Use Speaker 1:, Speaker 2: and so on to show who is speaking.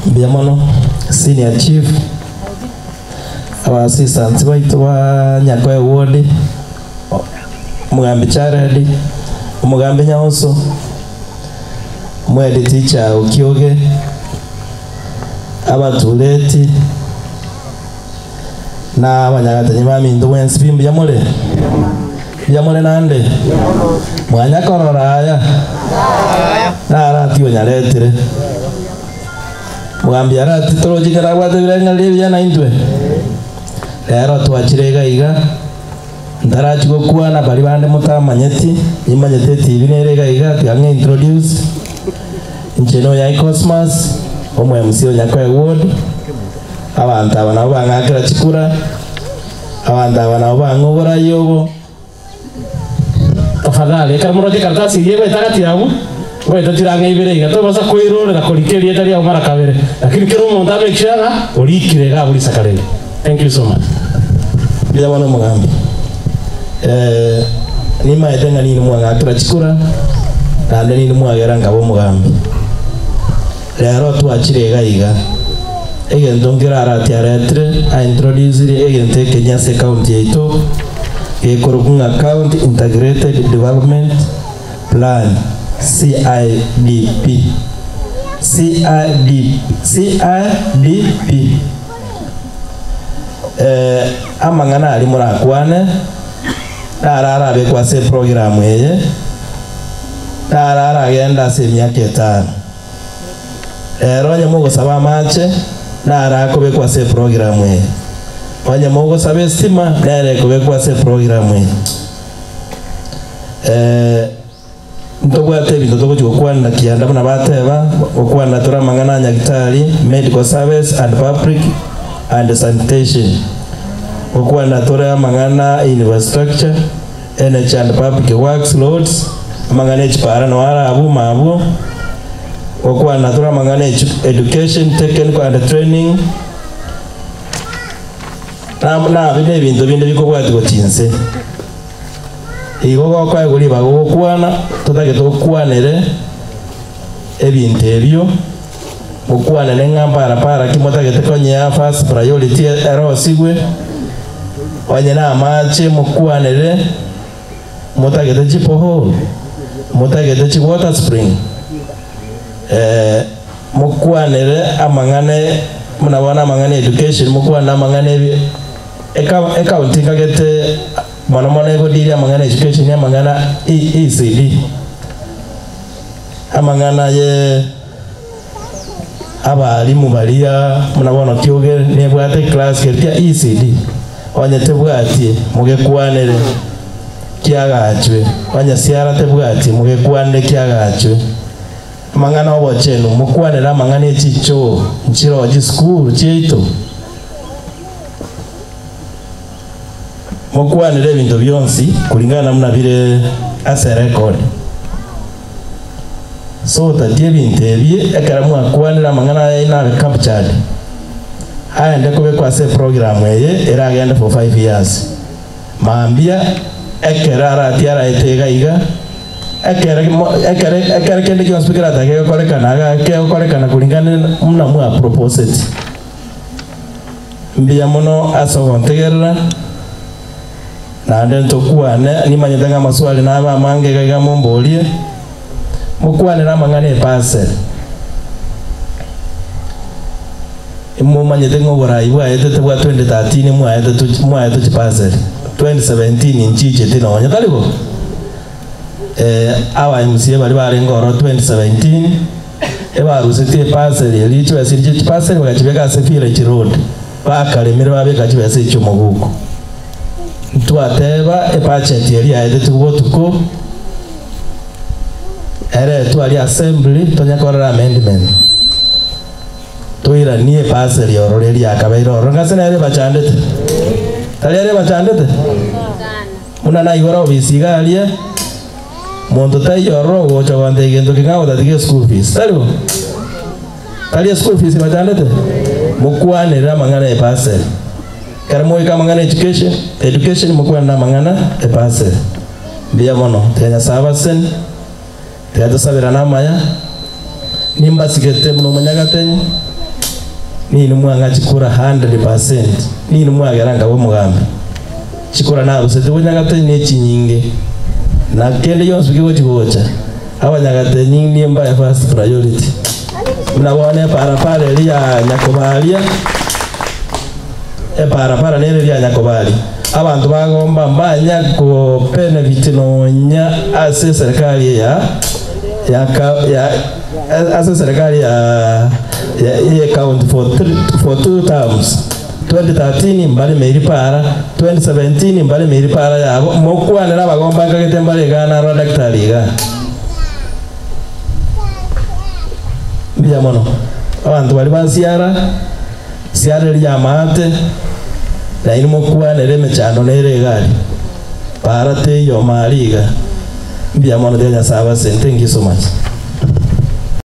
Speaker 1: Mbuya mono Senior Chief, aba assistants baito ba Nyakoe Ward, Omogambi Jared, Omogambi Nyaoso, Omohead teacher Okioge, abatureti, na abanyagatenyi baminto bwensi pi mbuya more? Mbuya more naende? Mwanya korora aya? Narati onyaretire. Mogambi arati toroche ekero abwate ebirengererio ebiya naintwe? Rero twachire iga iga, ntarachia gokwana baria bande motamanyeti, nimanyete etibi nere iga iga, tiga ng'e introduce. Inche noyai Cosmas, omo MC o Nyakoe Ward, abanto aba nabo bang'akera chikura, abanto aba nabo bang'a oborai obo.
Speaker 2: Tafadhali, ekero moroche ekaratasi eyio egoeta gati yabo, goeta chirang'a ibere iga, tobasa koirorera korika erieta riabo mara kabere, lakini kera omonto a make sure ng'a orikire iga abwo risaka rende. Thank you so much.
Speaker 1: Mbuya mono omogambi. Eh, nimaete ng'a ninwe mwang'akera chikura, naende ninwe mwagera nkaba omogambi. Rero twachire iga iga, egento nkere Arati aretire, a introducire egento ekenyia ase ecounty yaito, gekorokwa ng'a County Integrated Development Plan, CIDP. CID, CIDP. Eh, amang'ana aria morakwane, naro arabekwe ase eprogramu eye, naro aragende ase emiaka etano. Rero onye mogosaba amache, naro akobekwa ase eprogramu eye. Onye mogosaba estima, nere ekobekwa ase eprogramu eye. Eh, ntobwate ebinto togochia gokwanera kianda buna bateba, gokwanera tore amang'ana a Nyagitari, medical service and public and sanitation. Gokwanera tore amang'ana infrastructure, Energy and Public Works Roads, amang'ana e chipara nao are abwo mabwo, gokwana tore amang'ana e Education, Technical and Training, na nabi na ebinto binde bikobwatia gochia inse. Igo gokoegwa ribaga gokwana, totagete okwanere ebinto ebio, mokwanere ng'a mpara para ki motagete konyea first priority erosigwe, onye na amache mokwanere, motagete chiborehole, motagete chi water spring, mokwanere amang'ana buna bono amang'ana ya education, mokwane amang'ana ebi eka ecounty nkagete mono mono egodeal amang'ana ya education amang'ana ECD. Amang'ana ye abalimu baria buna bono kioge nebwate eclass keria kia ECD, onye tebwati mogekwanere kiagachwe, onye siara tebwati mogekwanere kiagachwe. Amang'ana obochenu mokwanere amang'ana echichoo nchiroo chisukuru chiaito. Mokwanere ebinto bionsi kulingana buna bire ase erekodi. So tatia ebinto ebi ekero mwakwanire amang'ana aya aino abe captured, aende kobekwa ase eprogram eye eragende for five years. Mambia ekero aratie araete iga iga, ekere ekere ekere kende gionsi pi keratake gekorekana iga kegokorekana kulingana buna mwaproposeti. Mbuya mono ase ogontegerera, naende ntokwane, nimanyete ng'a amaswali nabe amange iga iga momborie, mokwanere amang'ana eparcel. Imomanyete ng'a oborai bwaetete bwa 2013 mwaetete mwaetwe chiparcel, 2017 nchicheti nonye, tari bo? Eh, aba MCA baria barenge ororo 2017, Ebarusetie epaseri eria chibesa eria chie chipaseri bagachibeka ase Village Road, bakaremire babeka chibesa echio omoguko. Ntwateba ebudget eria yaetetigwe botuko, eretwe aria assembly tonya korera amendment. Toiranie epaseri ororo eria yakabeire ororo ngase nere ebachandete. Tari ere ebachandete? Buna naigora obisi iga aria, Monto taiyo ororo ogocha gontebia gento keng'ao gotatiga eschool fees, tari bo? Tari eschool fees ebachandete? Mokwanere amang'ana e bursary. Ekero mogoika amang'ana education, education mokwanere amang'ana e bursary. Mbuya mono, tiga Nyasae abaseni, tiga tosabirane amaya, Nimbasigete buna omonyagatenyi, ninwe mwang'a chikura 100%, ninwe mwagera nkaba omogambi. Chikura narusete bonyagatenyi nechinyinge, na kende gionsi kegochi gocha, abanyagatenyi nimbae first priority. Buna bono eparapara eria ya Nyakobaria, eparapara nere eria ya Nyakobaria, abanto bagomba mbanya ko benefit nonya ase eserikari eye ya ya ka ya ase eserikari ya ya ye county for three for two terms. 2013 mbaremeiri para, 2017 mbaremeiri para yabo, mokwanere abagomba nkagete mbare igaa narora daktari igaa. Mbuya mono. Abanto baria ba siara, siara eria y'amaate, nainwe mokwanere emechando nere iga aria. Para teiyo omari iga. Mbuya mono tiga Nyasae abaseni. Thank you so much.